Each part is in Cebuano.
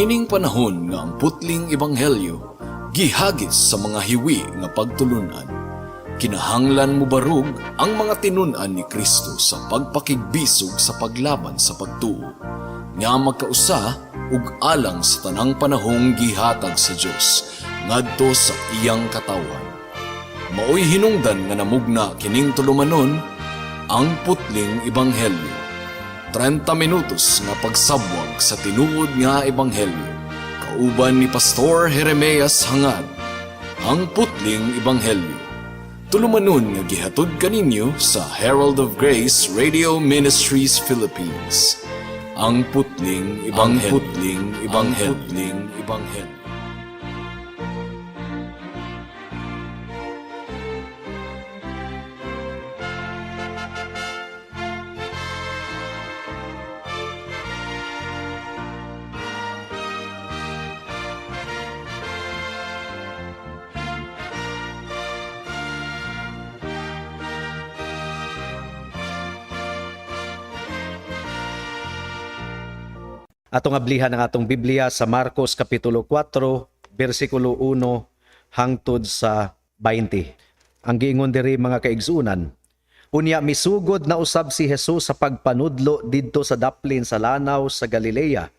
Niining panahon nga ang putling ebanghelyo gihagis sa mga hiwi nga pagtulunan. Kinahanglan mobarog ang mga tinun-an ni Kristo sa pagpakigbisog sa paglaban sa pagtuo nga magkausa ug alang sa tanang panahong gihatag sa Dios ngadto sa iyang katawhan. Maoy hinungdan nga namugna kining tulumanon, Ang Putling Ebanghelyo. 30 minutos nga pagsabwag sa tinuod nga ebanghelyo. Kauban ni Pastor Jeremias Hangad. Ang Putling Ebanghelyo. Tulumanon nga gihatod kaninyo sa Herald of Grace Radio Ministries Philippines. Ang Putling Ebanghelyo. Ang Putling Ebanghelyo. Ang Putling Ebanghelyo. Atong ablihan ang atong Biblia sa Marcos Kapitulo 4, versikulo 1 hangtod sa 20. Ang giingon diri, mga kaigsunan, unya misugod na usab si Jesus sa pagpanudlo didto sa daplin sa lanaw sa Galilea.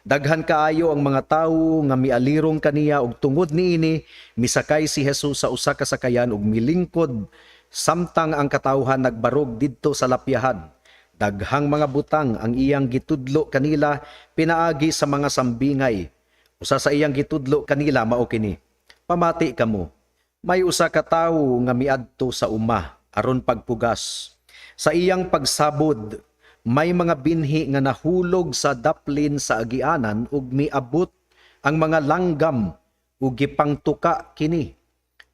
Daghan kaayo ang mga tawo nga mialirong kaniya ug tungod niini misakay si Jesus sa usa ka sakayan ug milingkod samtang ang katawhan nagbarog didto sa lapyahan. Daghang mga butang ang iyang gitudlo kanila pinaagi sa mga sambingay. Usa sa iyang gitudlo kanila mao kini: "Pamati kamo. May usa ka tawo nga miadto sa uma aron pagpugas. Sa iyang pagsabod, may mga binhi nga nahulog sa daplin sa agianan ug miabot ang mga langgam ug gipangtuka kini.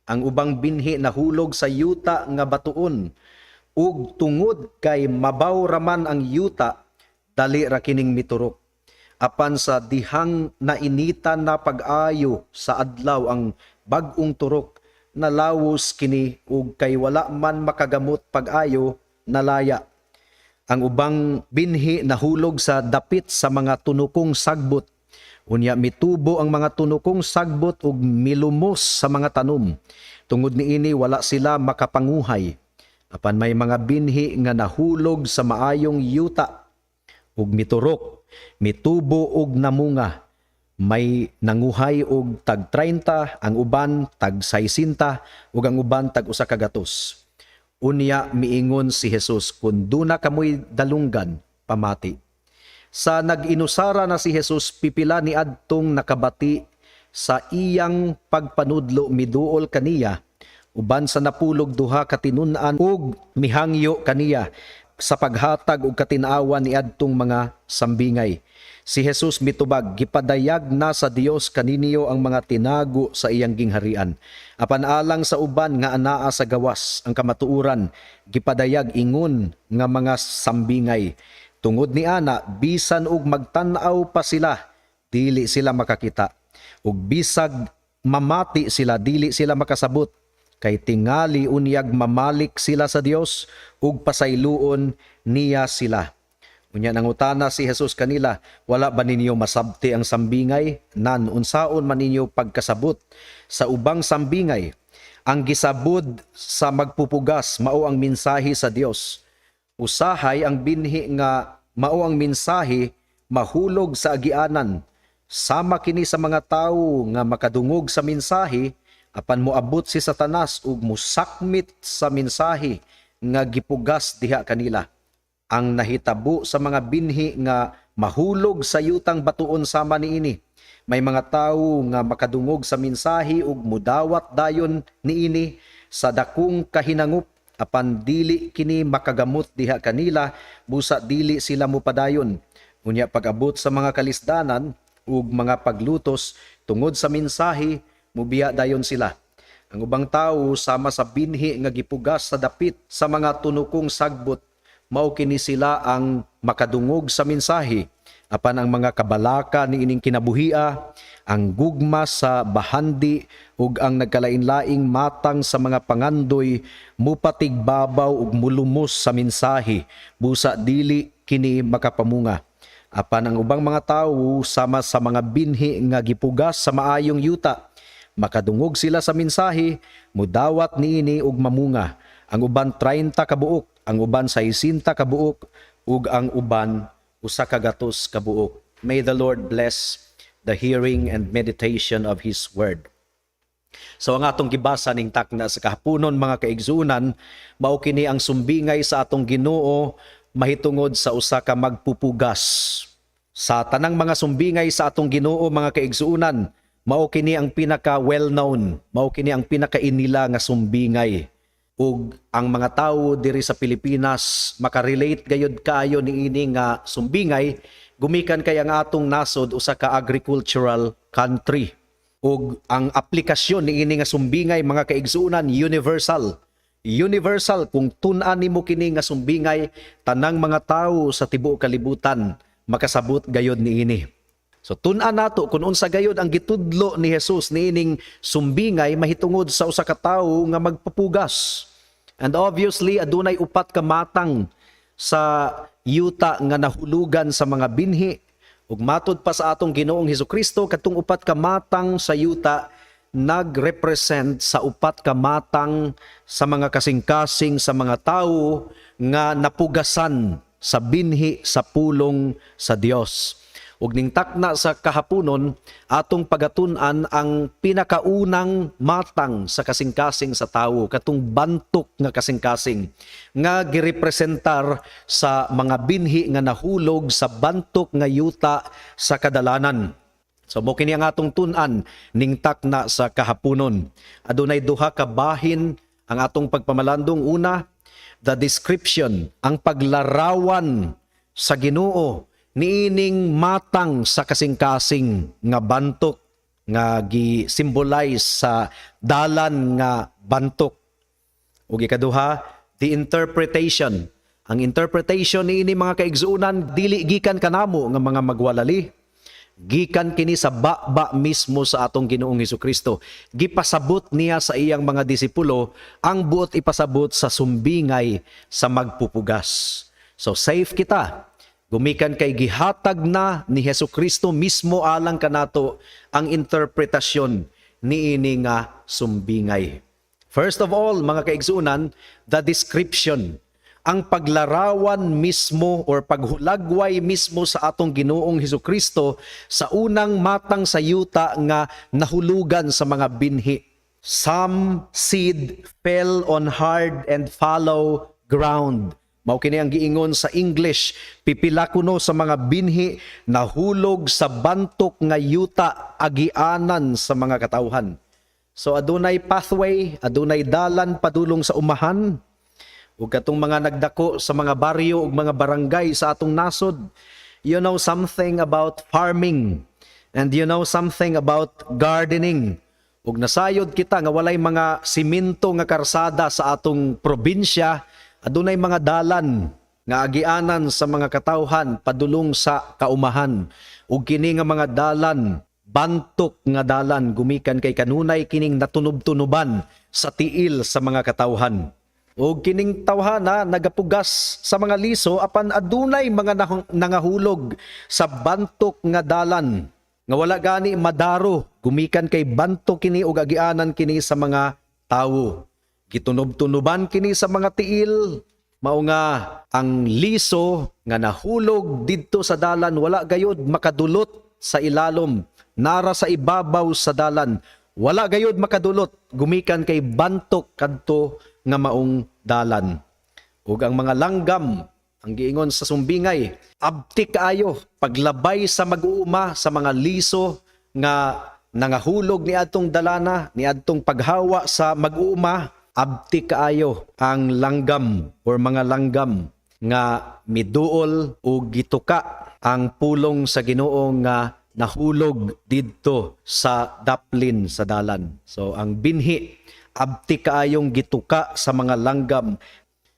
Ang ubang binhi nahulog sa yuta nga batuon ug tungod kay mabaw raman ang yuta, dali ra kining miturok. Apan sa dihang nainitan na pag-ayo sa adlaw ang bag-ong turok, nalawos kini ug kay wala man makagamot pag-ayo, nalaya. Ang ubang binhi nahulog sa dapit sa mga tunukong sagbot. Unya mitubo ang mga tunukong sagbot ug milumos sa mga tanom. Tungod niini wala sila makapanguhay. Apan may mga binhi nga nahulog sa maayong yuta ug miturok, mitubo ug namunga. May nanguhay og tag 30, ang uban tag 60 ug ang uban tag 100." Unya miingon si Jesus, "Kun duna kamoy dalunggan, pamati." Sa nag-inusara na si Jesus, pipila ni adtong nakabati sa iyang pagpanudlo miduol kaniya uban sa napulog duha ka tinun-an ug mihangyo kaniya sa paghatag og katin-awan ni adtong mga sambingay. Si Jesus mitubag, "Gipadayag na sa Dios kaninyo ang mga tinago sa iyang gingharian. Apan alang sa uban nga anaa sa gawas, ang kamatuoran gipadayag ingon nga mga sambingay. Tungod ni ana, bisan og magtan-aw pa sila, dili sila makakita. Ug bisag mamati sila, dili sila makasabot. Kay tingali unyag mamalik sila sa Dios ug pasayloon niya sila." Unya nangutana si Jesus kanila, "Wala ba ninyo masabti ang sambingay? Nan unsaon man ninyo pagkasabot sa ubang sambingay? Ang gisabod sa magpupugas mao ang mensahe sa Dios. Usahay ang binhi nga mao ang mensahe mahulog sa agianan. Sama kini sa mga tawo nga makadungog sa mensahe, apan moabot si Satanas ug musakmit sa mensahe nga gipugas diha kanila. Ang nahitabo sa mga binhi nga mahulog sa yutang batuon sama niini. May mga tawo nga makadungog sa mensahe ug mudawat dayon niini sa dakong kahinangup, apan dili kini makagamot diha kanila, busa dili sila mopadayon. Unya pag-abot sa mga kalisdanan ug mga paglutos tungod sa mensahe, mubiya dayon sila. Ang ubang tawo sama sa binhi nga gipugas sa dapit sa mga tunukong sagbot. Mao kini sila ang makadungog sa mensahe, apan ang mga kabalaka niining kinabuhia, ang gugma sa bahandi ug ang nagkalain-laing matang sa mga pangandoy mupatigbabaw ug mulumos sa mensahe, busa dili kini makapamunga. Apan ang ubang mga tawo sama sa mga binhi nga gipugas sa maayong yuta. Makadungog sila sa mensahe, mudawat niini ug mamunga. Ang uban 30 ka buok, ang uban 60 ka buok, ug ang uban 100 ka buok. May the Lord bless the hearing and meditation of His Word. So ang atong gibasa ning takna sa kahaponon, mga kaigsuonan, mao kini ang sumbingay sa atong Ginoo mahitungod sa usa ka magpupugas. Sa tanang mga sumbingay sa atong Ginoo, mga kaigsuonan, mao kini ang pinaka well-known, mao kini ang pinakainila nga sumbingay. Ug ang mga tawo diri sa Pilipinas makarelate gayud kaayo niini nga sumbingay gumikan kay ang atong nasod usa ka agricultural country. Ug ang aplikasyon niini nga sumbingay, mga kaigsuonan, universal. Universal. Kung tun-an nimo kini nga sumbingay, tanang mga tawo sa tibuok kalibutan makasabot gayod niini. So tun-an nato kung unsa gayod ang gitudlo ni Jesus niining sumbingay mahitungod sa usa ka tawo nga magpapugas. And obviously adunay upat ka matang sa yuta nga nahulugan sa mga binhi. Ug matod pa sa atong Ginoong Hesukristo, katong upat ka matang sa yuta nagrepresent sa upat ka matang sa mga kasing-kasing sa mga tawo nga napugasan sa binhi sa pulong sa Dios. Ug ning takna sa kahaponon, atong pagatun-an ang pinakaunang matang sa kasing-kasing sa tawo, katong bantok nga kasing-kasing nga girepresentar sa mga binhi nga nahulog sa bantok nga yuta sa kadalanan. So mo kini ang atong tun-an ning takna sa kahaponon. Adunay duha ka bahin ang atong pagpamalandong. Una, the description, ang paglarawan sa Ginoo niining matang sa kasing-kasing nga bantok nga gi-symbolize sa dalan nga bantok. Ug ikaduha, the interpretation. Ang interpretation niini, mga kaigsuonan, dili gikan kanamo nga mga magwalali. Gikan kini sa baba mismo sa atong Ginoong Hesukristo. Gipasabot niya sa iyang mga disipulo ang buot ipasabot sa sumbingay sa magpupugas. So safe kita gumikan kay gihatag na ni Hesukristo mismo alang kanato ang interpretasyon niini nga sumbingay. First of all, mga kaigsuonan, the description, ang paglarawan mismo or paghulagway mismo sa atong Ginoong Hesukristo sa unang matang sa yuta nga nahulugan sa mga binhi. Some seed fell on hard and fallow ground. Mao kini ang giingon sa English, pipila kuno sa mga binhi nahulog sa bantok nga yuta, agianan sa mga katawhan. So adunay pathway, adunay dalan padulong sa umahan. Ug katong mga nagdako sa mga baryo ug mga barangay sa atong nasod, you know something about farming and you know something about gardening. Ug nasayod kita nga walay mga simento nga karsada sa atong probinsya, adunay mga dalan nga agianan sa mga katawhan padulong sa kaumahan. Ug kini nga mga dalan, bantok nga dalan gumikan kay kanunay kining natunob-tunoban sa tiil sa mga katawhan. Ug kining tawhana nagapugas sa mga liso, apan adunay mga nangahulog sa bantok nga dalan nga wala gani madaro gumikan kay bantok kini ug agianan kini sa mga tawo. Gitunob-tunoban kini sa mga tiil, mao nga ang liso nga nahulog didto sa dalan wala gayod makadulot sa ilalom, nara sa ibabaw sa dalan. Wala gayod makadulot gumikan kay bantok kadto nga maong dalan. Ug ang mga langgam, ang giingon sa sumbingay, abtik kaayo paglabay sa mag-uuma sa mga liso nga nangahulog niadtong dalana, niadtong paghawa sa mag-uuma, abtik kaayo ang langgam or mga langgam nga miduol o gituka ang pulong sa Ginoo nga nahulog didto sa daplin sa dalan. So ang binhi, abtik kaayong gituka sa mga langgam.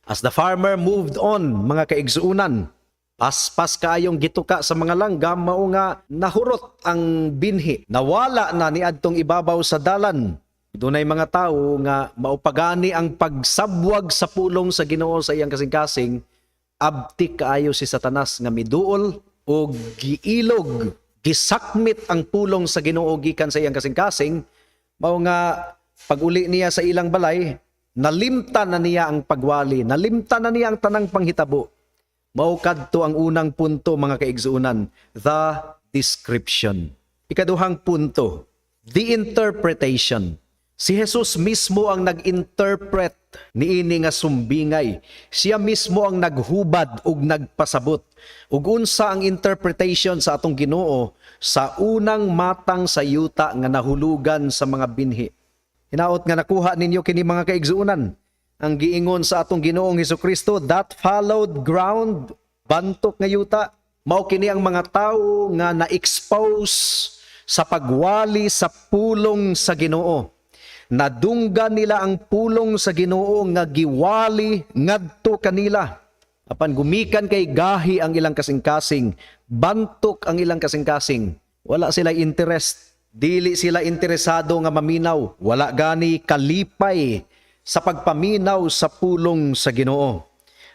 As the farmer moved on, mga kaigsuunan, paspas kaayong gituka sa mga langgam, mao nga nahurot ang binhi. Nawala na niadtong ibabaw sa dalan. Dunay mga tawo nga maupagani ang pagsabwag sa pulong sa Ginoo sa iyang kasing-kasing, abtik kaayo si Satanas nga miduol Og giilog, gisakmit ang pulong sa Ginoo gikan sa iyang kasing-kasing, mao nga pag-uli niya sa ilang balay, nalimtan na niya ang pagwali, nalimtan na niya ang tanang panghitabo. Mao kadto ang unang punto, mga kaigsuonan, the description. Ikaduhang punto, the interpretation. Si Jesus mismo ang nag-interpret niini nga sumbingay. Siya mismo ang naghubad ug nagpasabot. Ug unsa ang interpretation sa atong Ginoo sa unang matang sa yuta nga nahulugan sa mga binhi? Hinaot nga nakuha ninyo kini, mga kaigsuonan. Ang giingon sa atong Ginoong Hesus, that fallowed ground, bantok nga yuta, mao kini ang mga tawo nga na-expose sa pagwali sa pulong sa Ginoo. Nadunggan nila ang pulong sa Ginoo nga giwali ngadto kanila. Apan gumikan kay gahi ang ilang kasing-kasing, bantok ang ilang kasing-kasing. Wala sila interest, dili sila interesado nga maminaw, wala gani kalipay sa pagpaminaw sa pulong sa Ginoo.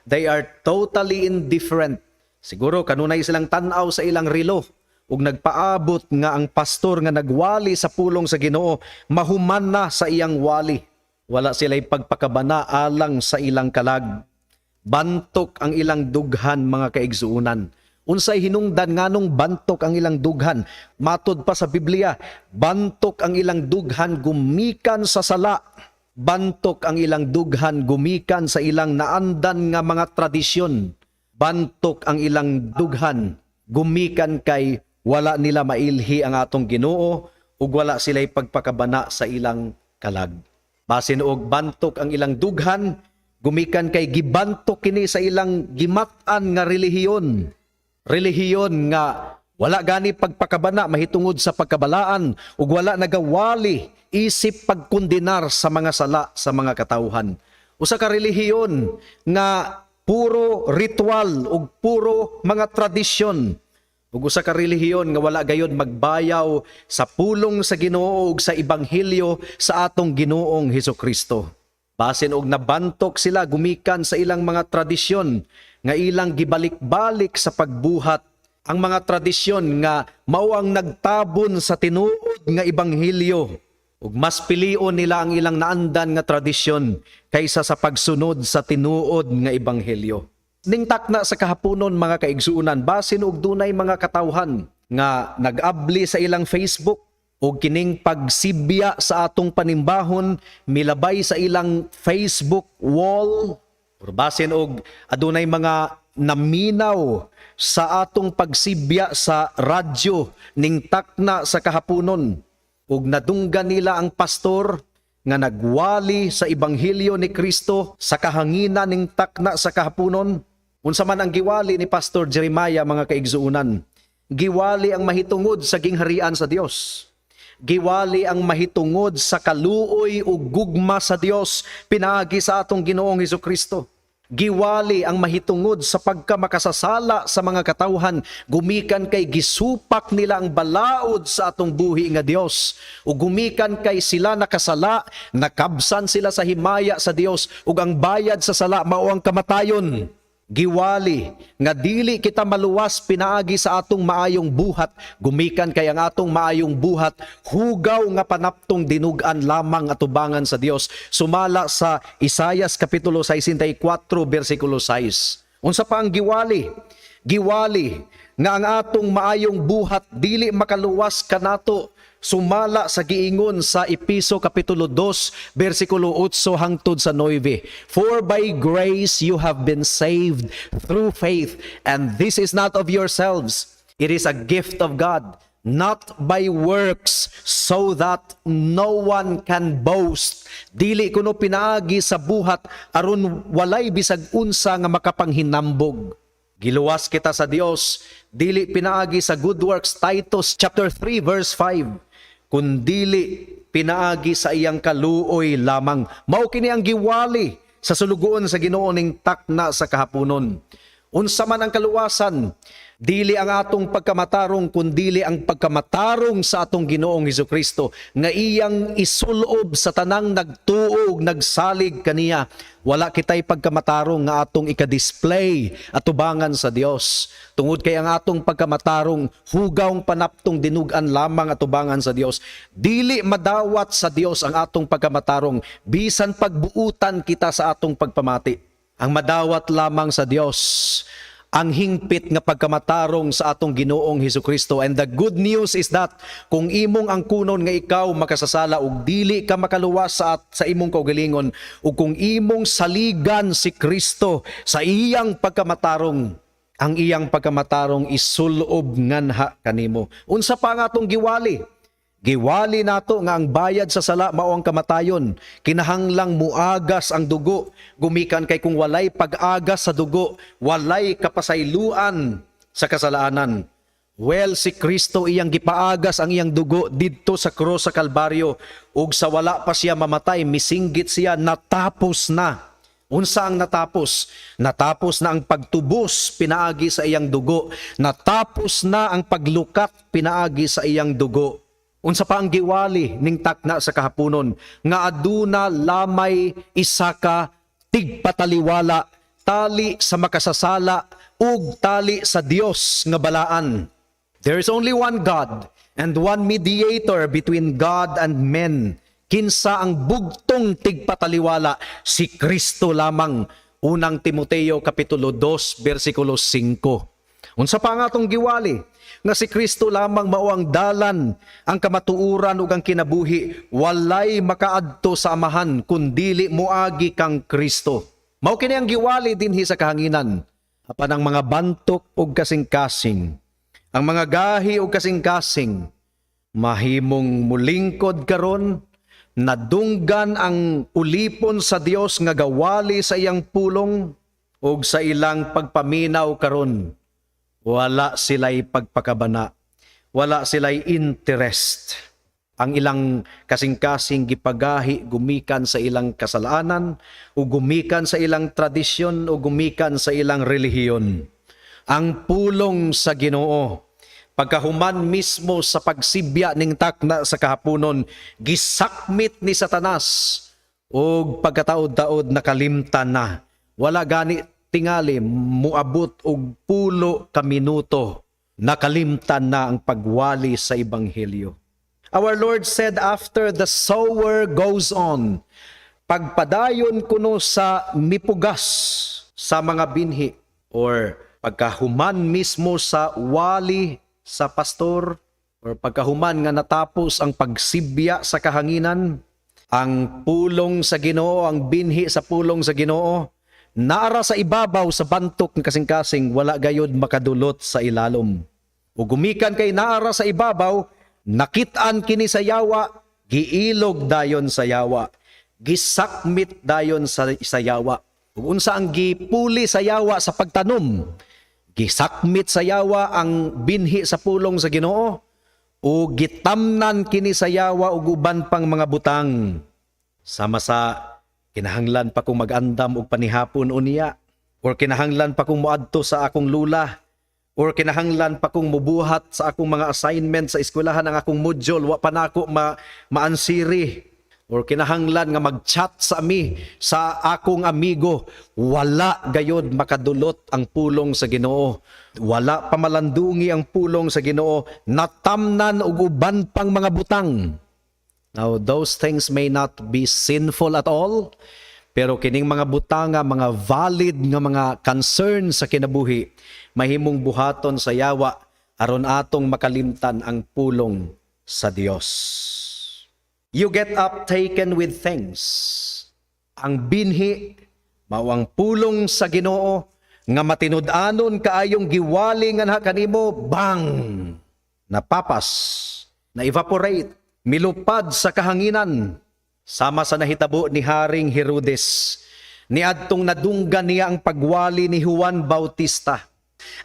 They are totally indifferent. Siguro kanunay silang tan-aw sa ilang relo ug nagpaabot nga ang pastor nga nagwali sa pulong sa Ginoo mahuman na sa iyang wali. Wala sila'y pagpakabana alang sa ilang kalag. Bantok ang ilang dughan, mga kaigsuonan. Unsay hinungdan nganong bantok ang ilang dughan? Matod pa sa Biblia, bantok ang ilang dughan gumikan sa sala. Bantok ang ilang dughan gumikan sa ilang naandan nga mga tradisyon. Bantok ang ilang dughan gumikan kay wala nila mailhi ang atong Ginoo ug wala sila'y pagpakabana sa ilang kalag. Basin og bantok ang ilang dughan gumikan kay gibantok kini sa ilang gimat-an nga relihiyon. Relihiyon nga wala gani pagpakabana mahitungod sa pagkabalaan ug wala nagawali isip pagkundinar sa mga sala sa mga katawhan. Usa ka relihiyon nga puro ritual ug puro mga tradisyon ug usa ka relihiyon nga wala gayod magbayaw sa pulong sa Ginoo ug sa ebanghelyo sa atong Ginoong Hesukristo. Basin og nabantok sila gumikan sa ilang mga tradisyon nga ilang gibalik-balik sa pagbuhat, ang mga tradisyon nga mao ang nagtabon sa tinuod nga ebanghelyo, ug mas pilion nila ang ilang naandan nga tradisyon kaysa sa pagsunod sa tinuod nga ebanghelyo. Ning takna sa kahaponon, mga kaigsuonan, basin og dunay mga katawhan nga nag-abli sa ilang Facebook og kining pagsibya sa atong panimbahon milabay sa ilang Facebook wall, or basin og adunay mga naminaw sa atong pagsibya sa radyo ning takna sa kahaponon ug nadunggan nila ang pastor nga nagwali sa ebanghelyo ni Kristo sa kahanginan ning takna sa kahaponon. Unsa man ang giwali ni Pastor Jeremiah, mga kaigsuonan? Giwali ang mahitungod sa gingharian sa Dios. Giwali ang mahitungod sa kaluoy ug gugma sa Dios pinaagi sa atong Ginoong Hesus. Giwali ang mahitungod sa pagkamakasasala sa mga katawhan gumikan kay gisupak nila ang balaod sa atong buhi nga Dios, ug gumikan kay sila nakasala, nakabsan sila sa himaya sa Dios, ug ang bayad sa sala mao ang kamatayon. Giwali nga dili kita maluwas pinaagi sa atong maayong buhat gumikan kay ang atong maayong buhat hugaw nga panaptong dinug-an lamang atubangan sa Dios, sumala sa Isayas kapitulo 64 bersikulo 6. Unsa pa ang giwali? Giwali nga ang atong maayong buhat dili makaluwas kanato, sumala sa giingon sa Epeso kapitulo 2 bersikulo 8 hangtod sa 9. "For by grace you have been saved through faith, and this is not of yourselves. It is a gift of God, not by works, so that no one can boast." Dili kuno pinaagi sa buhat aron walay bisag unsa nga makapanghinambog. Giluwas kita sa Dios dili pinaagi sa good works, Titus chapter 3 verse 5, kundili pinaagi sa iyang kaluoy lamang. Mao kini ang giwali sa sulugoon sa Ginoo ning takna sa kahaponon. Unsa man ang kaluwasan? Dili ang atong pagkamatarong, kundili ang pagkamatarong sa atong Ginoong Hesukristo nga iyang isulob sa tanang nagtuo ug nagsalig kaniya. Wala kitay pagkamatarong nga atong ika-display atubangan sa Dios. Tungod kay ang atong pagkamatarong hugawng panaptong dinugan lamang atubangan sa Dios. Dili madawat sa Dios ang atong pagkamatarong bisan pagbuutan kita sa atong pagpamati. Ang madawat lamang sa Dios ang hingpit nga pagkamatarong sa atong Ginoong Hesukristo. And the good news is that kung imong angkunon nga ikaw makasasala ug dili ka makaluwas sa imong kaugalingon, ug kung imong saligan si Kristo sa iyang pagkamatarong, ang iyang pagkamatarong isulob nganha kanimo. Unsa pa nga atong giwali? Giwali nato nga ang bayad sa sala mao ang kamatayon. Kinahanglang muagas ang dugo. Gumikan kay kung walay pag-agas sa dugo, walay kapasayloan sa kasalanan. Well, si Kristo, iyang gipagas ang iyang dugo didto sa krus sa Kalbaryo, ug sa wala pa siya mamatay, misinggit siya, "Natapos na." Unsa ang natapos? Natapos na ang pagtubos pinaagi sa iyang dugo. Natapos na ang paglukat pinaagi sa iyang dugo. Unsa pa ang giwali ning takna sa kahaponon? Nga aduna lamay isa ka tigpataliwala, tali sa makasasala ug tali sa Dios nga balaan. There is only one God and one mediator between God and men. Kinsa ang bugtong tigpataliwala? Si Kristo lamang. Unang Timoteo kapitulo 2 bersikulo 5. Unsa pa nga atong giwali? Nga si Kristo lamang mao ang dalan, ang kamatuoran ug ang kinabuhi. Walay makaadto sa Amahan kun dili moagi kang Kristo. Mao kini ang giwali dinhi sa kahanginan. Apan ang mga bantok ug kasing-kasing, ang mga gahi ug kasing-kasing, mahimong mulingkod karon, nadunggan ang ulipon sa Dios nga gawali sa iyang pulong, ug sa ilang pagpaminaw karon, wala sila'y pagpakabana, wala sila'y interest. Ang ilang kasing-kasing gipagahi gumikan sa ilang kasalanan o gumikan sa ilang tradisyon o gumikan sa ilang relihiyon. Ang pulong sa Ginoo, pagkahuman mismo sa pagsibya ning takna sa kahaponon, gisakmit ni Satanas ug pagkataod-taod nakalimtan na. Wala gani tingali muabot og 10 ka minuto, nakalimtan na ang pagwali sa ebanghelyo. Our Lord said after the sower goes on, pagpadayon kuno sa mipugas sa mga binhi or pagkahuman mismo sa wali sa pastor or pagkahuman nga natapos ang pagsibya sa kahanginan, ang pulong sa Ginoo, ang binhi sa pulong sa Ginoo, naara sa ibabaw sa bantok ng kasing-kasing, wala gayod makadulot sa ilalom. Ug gumikan kay naara sa ibabaw, nakit-an kini sa yawa, giilog dayon sa yawa, gisakmit dayon sa yawa. Ug unsa ang gipuli sa yawa sa pagtanom? Gisakmit sa yawa ang binhi sa pulong sa Ginoo o gitamnan kini sa yawa ug uban pang mga butang. Sama sa kinahanglan pa kong mag-andam og panihapon unya, or kinahanglan pa kong moadto sa akong lula, or kinahanglan pa kong mubuhat sa akong mga assignment sa eskwelahan, ang akong module wa pa nako maansiri, or kinahanglan nga mag-chat sa ami sa akong amigo. Wala gayod makadulot ang pulong sa Ginoo. Wala pa malandungi ang pulong sa Ginoo, natamnan og uban pang mga butang. Now, those things may not be sinful at all, pero kining mga butanga, mga valid nga mga concern sa kinabuhi, mahimong buhaton sa yawa aron atong makalimtan ang pulong sa Dios. You get up taken with things. Ang binhi mao ang pulong sa Ginoo nga matinud-anon kaayong giwali nganha kanimo, bang, napapas, na evaporate, milupad sa kahanginan, sama sa nahitabo ni Haring Herodes niadtong nadunggan niya ang pagwali ni Juan Bautista.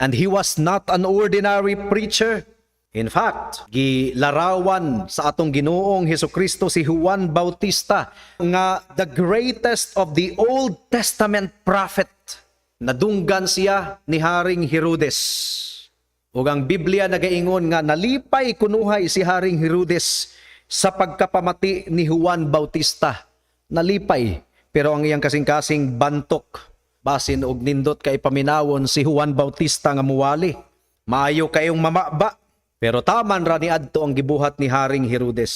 And he was not an ordinary preacher. In fact, gilarawan sa atong Ginoong Hesukristo si Juan Bautista nga the greatest of the Old Testament prophet. Nadunggan siya ni Haring Herodes. Ug ang Biblia nagaingon nga nalipay kunuhay si Haring Herodes sa pagkapamati ni Juan Bautista. Nalipay, pero ang iyang kasing-kasing bantok. Basin og nindot kay paminawon si Juan Bautista nga muwali. Maayo kayong mamaba, pero taman ra ni adto ang gibuhat ni Haring Herodes.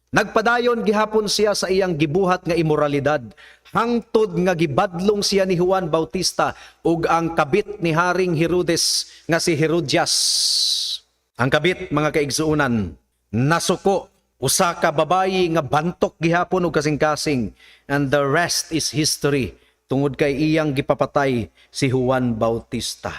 Nagpadayon gihapon siya sa iyang gibuhat nga imoralidad hangtod nga gibadlong siya ni Juan Bautista ug ang kabit ni Haring Herodes nga si Herodias. Ang kabit, mga kaigsuonan, nasuko, usa ka babayi nga bantok gihapon og kasing-kasing, and the rest is history tungod kay iyang gipapatay si Juan Bautista.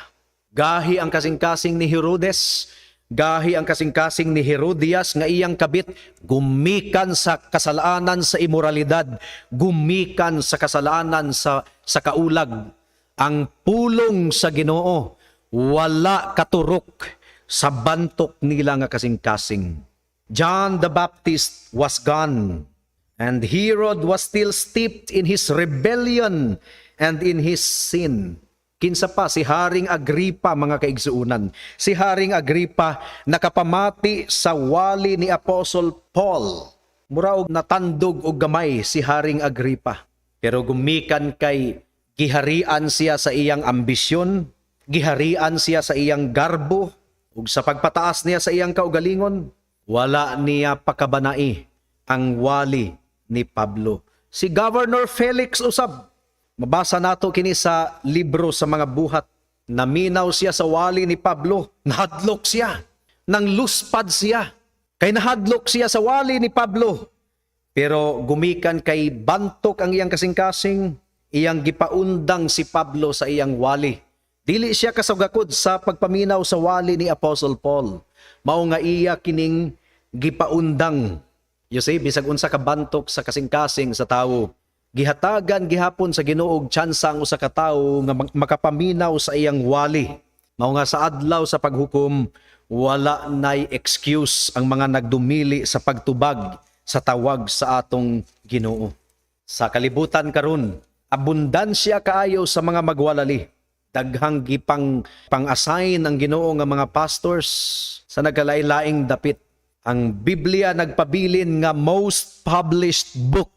Gahi ang kasing-kasing ni Herodes, gahi ang kasing-kasing ni Herodias nga iyang kabit, gumikan sa kasalanan sa imoralidad, gumikan sa kasalanan sa kaulag. Ang pulong sa Ginoo wala katurok sa bantok nila nga kasing-kasing. John the Baptist was gone, and Herod was still steeped in his rebellion and in his sin. Kinsa pa? Si Haring Agripa, mga kaigsuunan. Si Haring Agripa nakapamati sa wali ni Apostle Paul. Mura og natandog og gamay si Haring Agripa. Pero gumikan kay giharian siya sa iyang ambisyon, giharian siya sa iyang garbo, ug sa pagpataas niya sa iyang kaugalingon, wala niya pakabanai ang wali ni Pablo. Si Governor Felix usab. Mabasa nato kini sa libro sa mga Buhat. Naminaw siya sa wali ni Pablo. Nahadlok siya. Nang luspad siya. Kay nahadlok siya sa wali ni Pablo. Pero gumikan kay bantok ang iyang kasing-kasing, iyang gipaundang si Pablo sa iyang wali. Dili siya kasugakod sa pagpaminaw sa wali ni Apostle Paul. Mao nga iya kining gipaundang. You see, bisag unsa ka bantok sa kasing-kasing sa tawo, gihatagan gihapon sa Ginoo og tsansa ang usa ka tawo nga makapaminaw sa iyang wali. Mao nga sa adlaw sa paghukom, wala nay excuse ang mga nagdumili sa pagtubag sa tawag sa atong Ginoo. Sa kalibutan karon, abundansya kaayo sa mga magwalali. Daghang gipang pang-assign ang Ginoo nga mga pastors sa nagkalain-laing dapit. Ang Biblia nagpabilin nga most published book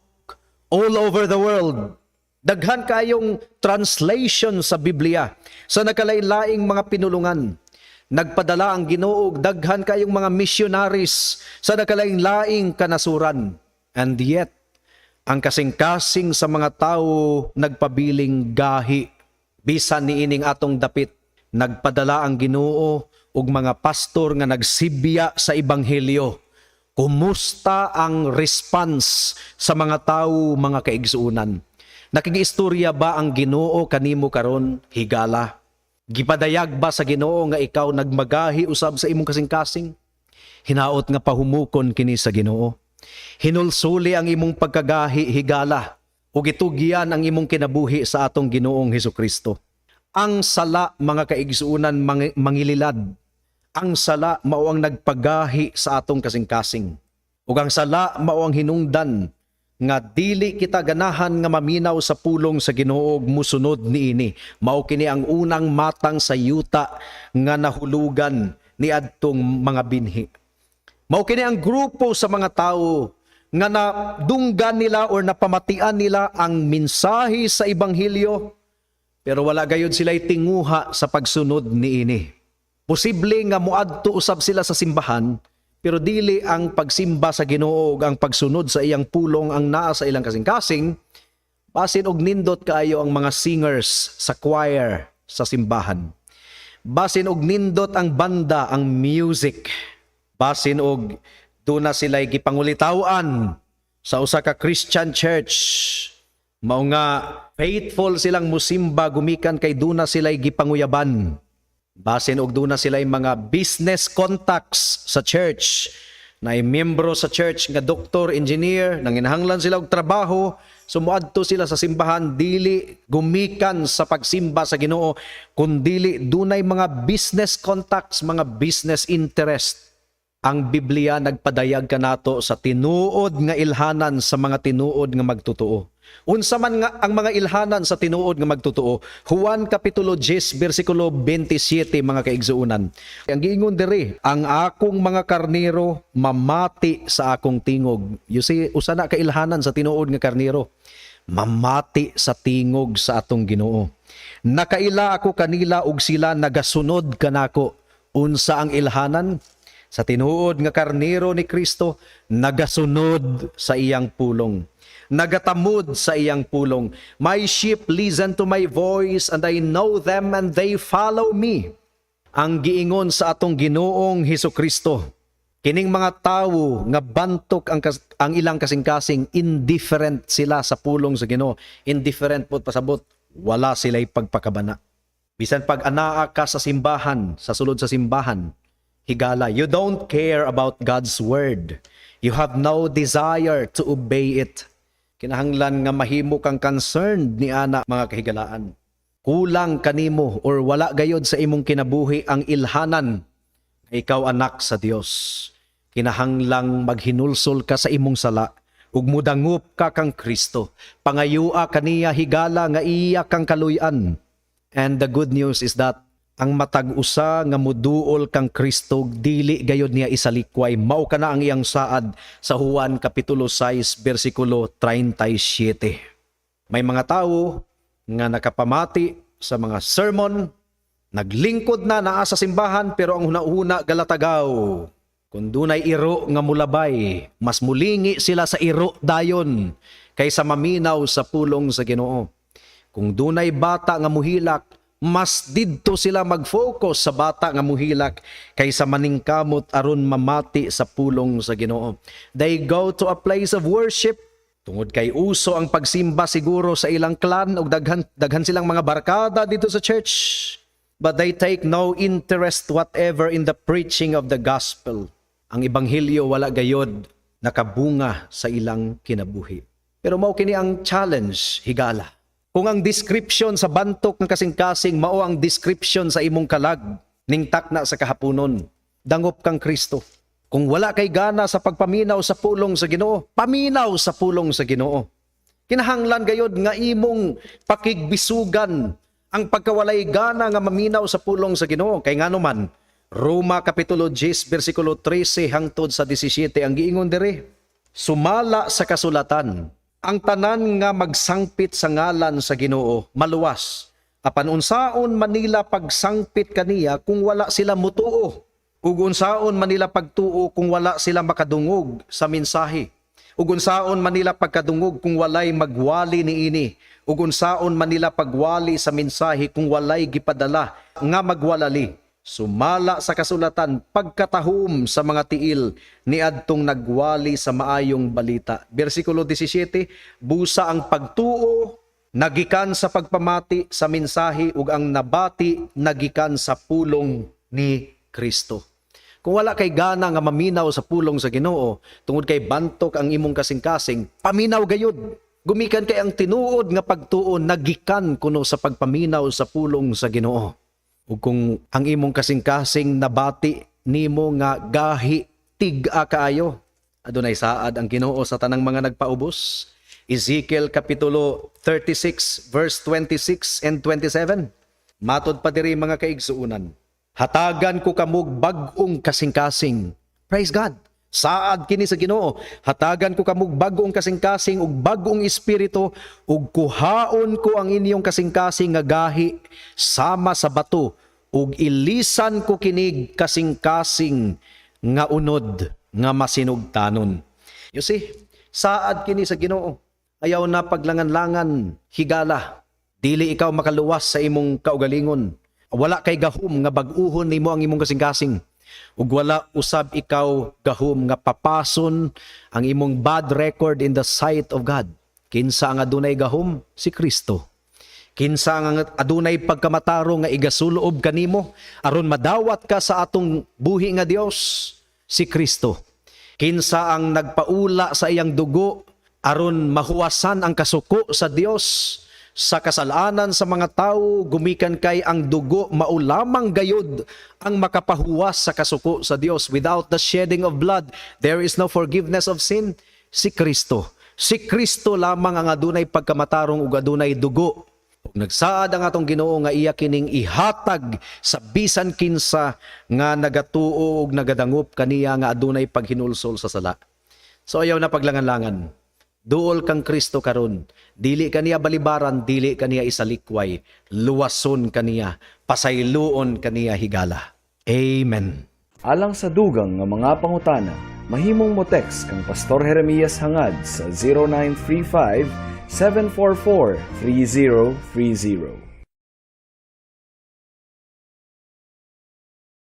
all over the world. Daghan kayong translation sa Biblia sa nagkalain-laing mga pinulungan. Nagpadala ang Ginoo og daghan kayong mga missionaries sa nagkalain-laing kanasuran. And yet, ang kasing-kasing sa mga tao nagpabiling gahi. Bisan niining atong dapit, nagpadala ang Ginoo og mga pastor nga nagsibya sa ebanghelyo. Kumusta ang response sa mga tao, mga kaigsuunan? Nakigistorya ba ang Ginoo kanimo karon, higala? Gipadayag ba sa Ginoo nga ikaw nagmagahi usab sa imong kasing-kasing? Hinaot nga pahumukon kini sa Ginoo. Hinulsuli ang imong pagkagahi, higala, ug itugyan ang imong kinabuhi sa atong Ginoong Hesukristo. Ang sala, mga kaigsuunan, mangililad. Ang sala mao ang nagpagahi sa atong kasing-kasing. Ug ang sala mao ang hinungdan nga dili kita ganahan nga maminaw sa pulong sa Ginoo ug musunod niini. Mao kini ang unang matang sa yuta nga nahulugan niadtong mga binhi. Mao kini ang grupo sa mga tawo nga nadunggan nila or napamatian nila ang mensahe sa ebanghelyo, pero wala gayud sila tinguha sa pagsunod niini. Posible nga moadto usab sila sa simbahan, pero dili ang pagsimba sa Ginoo ug ang pagsunod sa iyang pulong ang naa sa ilang kasing-kasing. Basin og nindot kaayo ang mga singers sa choir sa simbahan. Basin og nindot ang banda, ang music. Basin og duna sila'y gipangulitawan sa usa ka Christian church. Mao nga faithful silang musimba gumikan kay duna sila'y gipanguyaban. Basin og duna sila'y mga business contacts sa church. Na miyembro sa church nga doktor, engineer, nanginahanglan sila og trabaho, so moadto sila sa simbahan dili gumikan sa pagsimba sa Ginoo, kundili dunay mga business contacts, mga business interest. Ang Biblia nagpadayag kanato sa tinuod nga ilhanan sa mga tinuod nga magtotoo. Unsa man nga ang mga ilhanan sa tinuod nga magtotoo? Juan kapitulo 10 bersikulo 27, mga kaigsuonan. Ang giingon diri, "Ang akong mga karnero mamati sa akong tingog." You see, usa na ka ilhanan sa tinuod nga karnero. Mamati sa tingog sa atong Ginoo. "Nakaila ako kanila ug sila nagasunod kanako." Unsa ang ilhanan sa tinuod nga karnero ni Kristo? Nagasunod sa iyang pulong. Nagatamod sa iyang pulong. "My sheep listen to my voice, and I know them and they follow me." Ang giingon sa atong Ginoong Hesus Kristo. Kining mga tawo nga bantok ang ilang kasing-kasing, indifferent sila sa pulong sa Ginoo. Indifferent po pasabot, wala sila'y pagpakabana. Bisan pag anaa ka sa simbahan, sa sulod sa simbahan, higala, you don't care about God's word. You have no desire to obey it. Kinahanglan nga mahimo kang concerned ni ana, mga kahigalaan. Kulang kanimo or wala gayod sa imong kinabuhi ang ilhanan nga ikaw anak sa Dios. Kinahanglang maghinulsol ka sa imong sala ug mudangop ka kang Kristo. Pangayua kaniya, higala, nga iya kang kaluy-an. And the good news is that ang matag usa nga muduol kang Kristo, dili gayod niya isalikway. Mao kana ang iyang saad sa Juan kapitulo 6 bersikulo 37. May mga tawo nga nakapamati sa mga sermon, naglingkod na, naa sa simbahan, pero ang hunahuna galatagaw. Kung dunay iro nga mulabay, mas mulingi sila sa iro dayon kaysa maminaw sa pulong sa Ginoo. Kung dunay bata nga muhilak, mas didto sila mag-focus sa bata nga muhilak kaysa maningkamot aron mamati sa pulong sa Ginoo. They go to a place of worship tungod kay uso ang pagsimba siguro sa ilang clan ug daghan daghan silang mga barkada dito sa church. But they take no interest whatever in the preaching of the gospel. Ang ebanghelyo wala gayod nakabunga sa ilang kinabuhi. Pero mao kini ang challenge, higala. Kung ang description sa bantok ng kasing-kasing mao ang description sa imong kalag ning takna sa kahaponon, dangop kang Kristo. Kung wala kay gana sa pagpaminaw sa pulong sa Ginoo, paminaw sa pulong sa Ginoo. Kinahanglan gayod nga imong pakigbisugan ang pagkawalay gana nga maminaw sa pulong sa Ginoo, kay ngano man Roma kapitulo 10 bersikulo 13 hangtod sa 17, ang giingon diri, "Sumala sa kasulatan, ang tanan nga magsangpit sa ngalan sa Ginoo maluwas. Apan unsaon man nila pagsangpit kaniya kung wala sila mutuo? Ug unsaon man nila pagtuo kung wala sila makadungog sa mensahe? Ug unsaon man nila pagkadungog kung walay magwali niini? Ug unsaon man nila pagwali sa mensahe kung walay gipadala nga magwalali? Sumala sa kasulatan, pagkatahom sa mga tiil niadtong nagwali sa maayong balita." Bersikulo 17, "Busa ang pagtuo nagikan sa pagpamati sa mensahe, ug ang nabati nagikan sa pulong ni Kristo." Kung wala kay gana nga maminaw sa pulong sa Ginoo tungod kay bantok ang imong kasing-kasing, paminaw gayud. Gumikan kay ang tinuod nga pagtuo nagikan kuno sa pagpaminaw sa pulong sa Ginoo. Ug kung ang imong kasing-kasing nabati nimo nga gahi tig-a kaayo, adunay saad ang Ginoo sa tanang mga nagpaubos. Ezekiel kapitulo 36 verse 26 and 27. Matod pa diri, mga kaigsuonan, "Hatagan ko kamog bag-ong kasing-kasing." Praise God. Saad kini sa Ginoo. "Hatagan ko kamog bag-ong kasing-kasing ug bag-ong espiritu, ug kuhaon ko ang inyong kasing-kasing nga gahi sama sa bato ug ilisan ko kinig kasing-kasing nga unod nga masinugtanon." You see, saad kini sa Ginoo. Ayaw na paglangan-langan, higala. Dili ikaw makaluwas sa imong kaugalingon. Wala kay gahom nga bag-uhon nimo ang imong kasing-kasing. Ug wala usab ikaw gahom nga papason ang imong bad record in the sight of God. Kinsa ang adunay gahom? Si Kristo. Kinsa ang adunay pagkamatarong nga igasulob kanimo aron madawat ka sa atong buhi nga Dios? Si Kristo. Kinsa ang nagpaula sa iyang dugo aron mahuwasan ang kasuko sa Dios? Sa kasalanan sa mga tawo, gumikan kay ang dugo mao lamang gayud ang makapahuwas sa kasuko sa Dios. Without the shedding of blood, there is no forgiveness of sin. Si Kristo. Si Kristo lamang ang adunay pagkamatarong ug adunay dugo. Ug nagsaad ang atong Ginoo nga iya kining ihatag sa bisan kinsa nga nagatuo ug nagadangop kaniya nga adunay paghinulsol sa sala. So ayaw na paglangan-langan. Duol kang Kristo karon. Dili kaniya balibaran, dili kaniya isalikway. Luwason kaniya, pasayloon kaniya higala. Amen. Alang sa dugang nga mga pangutana, mahimong mo text kang Pastor Jeremias Hangad sa 0935 744 3030.